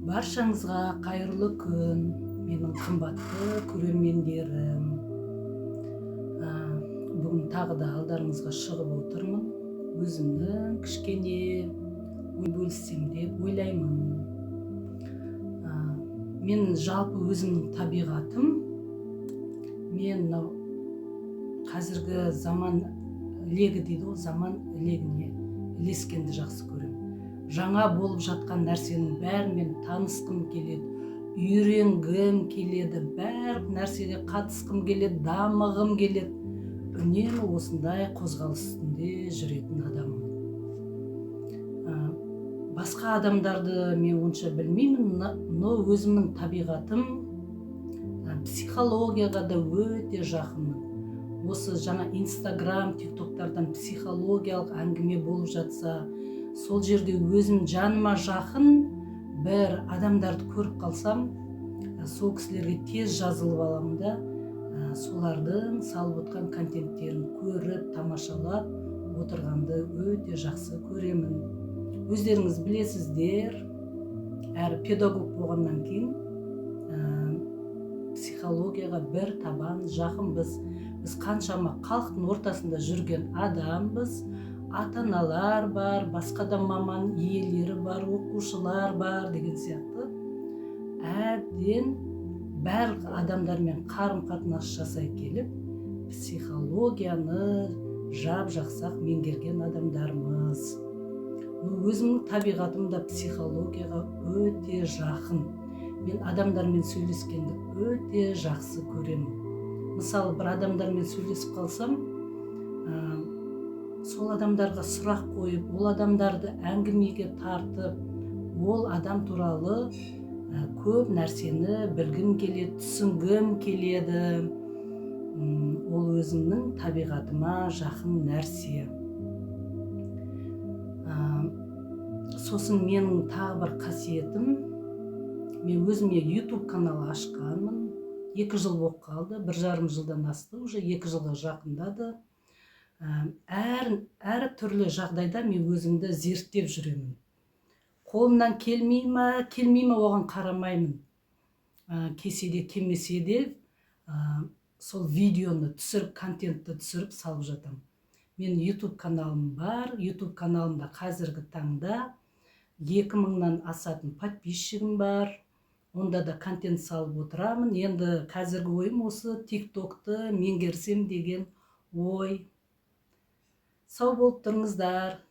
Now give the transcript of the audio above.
Баршаңызға қайырлы күн, менің қымбатты көрермендерім. Бүгін тағы да алдарыңызға шығып отырмын. Өзімнің кішкене ой бөліссем деп ойлаймын. Мен жалпы өзімнің табиғатым, мен мынау қазіргі заман легі дейді ғой, заман легіне ілескенді жақсы көремін. Жаңа болып жатқан нәрсенің бәрімен танысқым келеді, үйренгім келеді, барлық нәрсеге қатысқым келеді, дамығым келеді. Үнемі осындай қозғалыс үстінде жүретін адаммын. Басқа адамдарды мен онша білмеймін, но өзімнің табиғатым психологияға да өте жақынмын. Осы жаңа Инстаграм, Тиктоктардан психологиялық әңгіме болып жатса, сол жерде өзім жаныма жақын бір адамдарды көріп қалсам, сол кісілерге тез жазылып аламын да, солардың салып отқан контенттерін көріп, тамашалап отырғанды өте жақсы көремін. Өздеріңіз білесіздер, әрі педагог болғаннан кейін психологияға бір табан жақынбыз. Біз қаншама халықтың ортасында жүрген адамбыз, ата аналар бар, басқа да маман иелері бар, оқушылар бар деген сияқты, әбден барлық адамдармен қарым қатынас жасай келіп, психологияны жап жақсы меңгерген адамдармыз. Ну, өзімнің табиғатым да психологияға өте жақын. Мен адамдармен сөйлескенді өте жақсы көремін. Мысалы, бір адамдармен сөйлесіп қалсам, сол адамдарға сұрақ қойып, ол адамдарды әңгімеге тартып, ол адам туралы көп нәрсені білгім келеді, түсінгім келеді. Ол өзімнің табиғатыма жақын нәрсе. Сосын менің тағы бір қасиетім, мен өзіме YouTube канал ашқанмын. 2 жыл болып қалды, 1,5 жылдан асты, уже 2 жылға жақындады. Әр түрлі жағдайда мен өзімді зерттеп жүремін. Қолымнан келмей ма, келмей ма, оған қарамаймын. Келсе де, келмесе де, сол видеоны түсіріп, контентті түсіріп салып жатамын. Мен YouTube каналым бар. YouTube каналымда қазіргі таңда 2000-нан асатын подписчигім бар. Онда да контент салып отырамын. Енді қазіргі ойым осы Тиктокты меңгерсем деген ой. Сау болып тұрыңыздар.